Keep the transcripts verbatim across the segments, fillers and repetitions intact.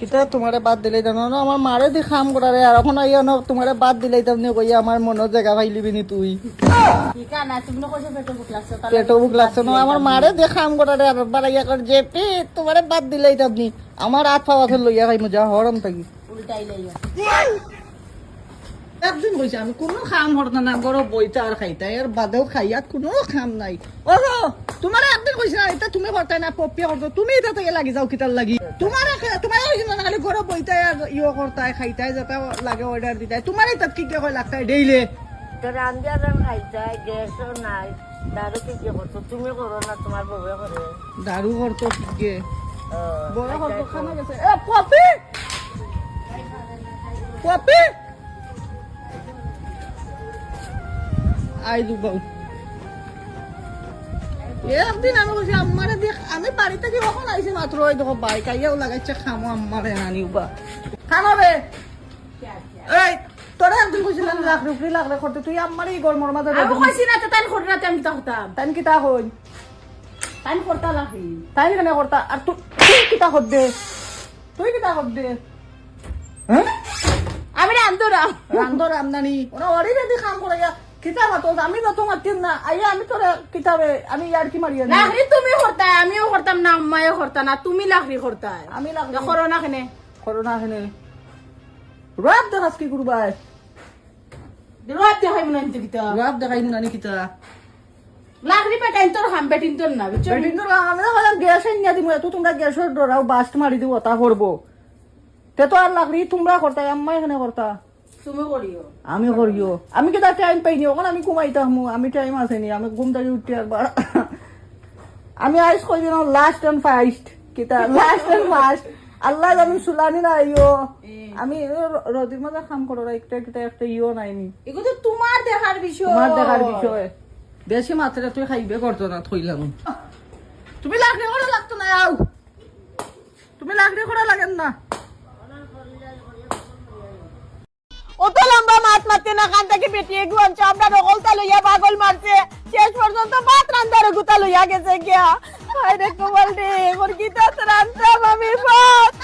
কিতা তুমারে বাদ দিলাইতাম না, না, আমার মারে দি কাম করারে, আর অখন আইয়া না তুমারে বাদ দিলাইতাম নি কইয়া আমার মনো জাগা পাইলিবি নি তুই। কিতা না, তুমি না কইছো পেটো ভুক লাগছে, তার লাগি পেটো ভুক লাগছে না, আমার মারে দি কাম করারে, আর বারবার আইয়া কর, "জেপি, তুমারে বাদ দিলাইতাম নি, আমার আত পাও আছে লইয়া খাইমু, যা হরম থাকি।" উল্টাই লইয়া। একদিন কইছি আমি কুনু কাম করতা না, ঘরো বইতা আর খাইতা, এর বাদেও খাইয়া কুনু কাম নাই। ওগো, তুমারে একদিন কইছি না, ইতা তুমি করতায় না, পপিয়ে করতো, তুমি ইতা থাকি লাগি যাও কিতার লাগি? তুমারে, তুমারে কইছি না, খালি ঘরো বইতায় আর ইয়ো করতায়, খাইতায়, যেতা লাগে order দিতায়। তুমারে ইতা কিগে কয় লাগতায় daily? তো রান্দিয়া রান খাইতায়, গ্যাসও নাই, দারু কিগে করতো, তুমি করো না, তুমার বউয়ে করে। দারু করতো কিগে? ও, বড় আচ্ছা, করতো, আচ্ছা। খানা গেছে। এ, পপি! পপি! আই দুবাও। এ একদিন আমি কইছি, আম্মারে দেখ, আমি বাড়ি থাকি অখন আইছি মাত্র, ওই দেখো বাইক আইয়াও লাগাইছে খামো আম্মারে নানি উবা। খানো রে। এই, তোরে একদিন কইছিলাম লাখ রুপি লাখ রে করতে, তুই আম্মারে ই গরমর মাঝে আমি রেডি কইছি না তো, তাইন করতে না, তাইন কিতা করতাম? তাইন কিতা কই? তাইন করতা লাখি। তাইন কেনে করতা? আর তু-, তুই কিতা করতে? তুই কিতা করতে? হ্যাঁ? আমি রান্ধরাম। রান্ধরাম নানি? ওরা ওরি রেডি কাম করে গিয়া। কিতা মাতো? আমি তো তোমার তিন না। আইয়া আমি তোরে কিতাবে, আমি ইয়ার কি মারিয়া নি? লাখরি তুমি করতায়, আমিও করতাম না, আম্মায়ও করতা না, তুমি লাখরি করতায়। আমি লাখরি। তে করো না কেনে? করো না কেনে? রব দেখাস কি করবায়? রব দেখাইমু না নি তো কিতা? রব দেখাইমু না নি কিতা? লাখরি বেটাইন তোর হাম বেটিন তোর না, বুঝছো? বেটিন তোর হাম, আমি তো কইলাম গ্যাস আনিয়া দিমু, এত তুমরা গ্যাসর ডরাও বাস্ট মারি দিবো, তা করবো। তে তো আর লাখরি তুমরা করতায়, আম্মায় কেনে করতা? তুমি করিও। আমি করিও। আমি কিতা টাইম পাইনি, অখন আমি ঘুমাইতাম, আমি টাইম আছে নি, আমি ঘুম থাকি উঠি একবার। আমি আইজ কই দিলাম last and first, কিতা last and first। আল্লাহ জানে চুলানি না আইও। এ। আমি র-, রদির মাঝে কাম করো, একটা, একটা, একটা ইও নাইনি। এগু তো তুমার দেখার বিষয়। তুমার দেখার বিষয়। বেশি মাতলে তুই খাইবে করতো না, থইলাম। তুমি লাকড়ি করা লাগতো না, আও। তুমি লাকড়ি করা লাগেন না। অত লম্বা মাত মাততে না, কান থাকি বেটি এগু আনছো, আমরা নকলতা লইয়া পাগল মারছে, শেষ পর্যন্ত ভাত রান্দার গুতা লইয়া গেছে গিয়া। হায় রে কপাল রে, এবার কিতা রান্দাম আমি ভাত?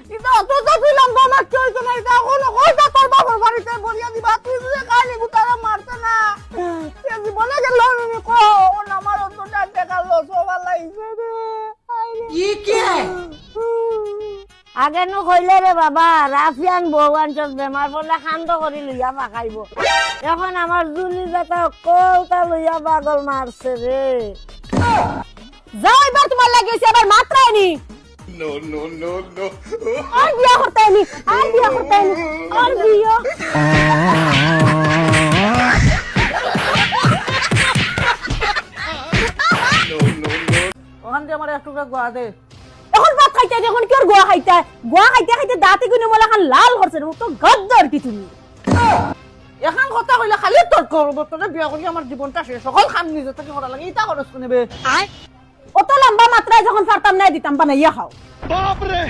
কিন্তু অত তো তুই লম্বা মারতে হইতো না, এটা এখন ওই তো তোর বাবার বাড়িতে বলিয়া দিবা, তুই যদি খালি গুতারা মারতে না, সে জীবনে গেল আমি কো, ওর আমার অত টান দেখালো, সবার লাগছে রে। হায় রে। কি কে? আগে নু কইলে রে বাবা, রাফিয়ান বউ আনছস, বেমার পড়লে কান্দ করি লইয়া পাকাইবো। এখন আমার জুলি বেটা কৌতা লইয়া পাগল মারছে রে। যাও, এবার তুমার লাগি অইছে, আবার মাতরায় নি। No, no, no, no। আর বিয়া করতায় নি, আর বিয়া করতায় নি, আর বিয়া। No, no, no। ওখান দিয়ে আমার এক টুকরা গুয়া দে। এখন ভাত খাইতায় নি, এখন কিওর গুয়া খাইতায়? গুয়া খাইতে খাইতে দাঁতি গুনে মোলা খান লাল করছে রে, তো গদ্দর কি তুমি? এখন কথা কইলে খালি তর্ক করবো, তোরে বিয়া করি আমার জীবনটা শেষ, সকল কাম নিজে থাকি করা লাগে, ইতা খরচ কোনে বে? অত লম্বা মাতরায় যখন পারতাম না দিতাম, বানাইয়া খাও। বাপ রে!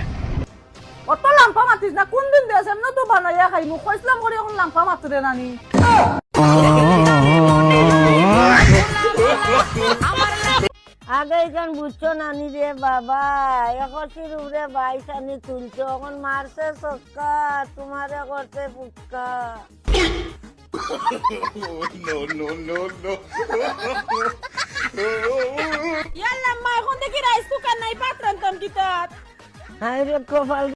অত লাম্পা মাতিস না, কোন দিন দেশ এমনে তো বানাইয়া খাইমু, কইছিলাম করি এখন লাম্পা মাতরে নানি। আগে ইখান বুঝছো নানি রে বাবা, একুশির উপরে বাইশ আনি তুলছো, এখন মারছে ছক্কা, তুমারে করছে fuchka. No, no, no, no। ইয়াল্লা, মা, এখন দেখি রাইস কুকার নাই, ভাত রান্ধতাম কিতা? হায় রে কপাল।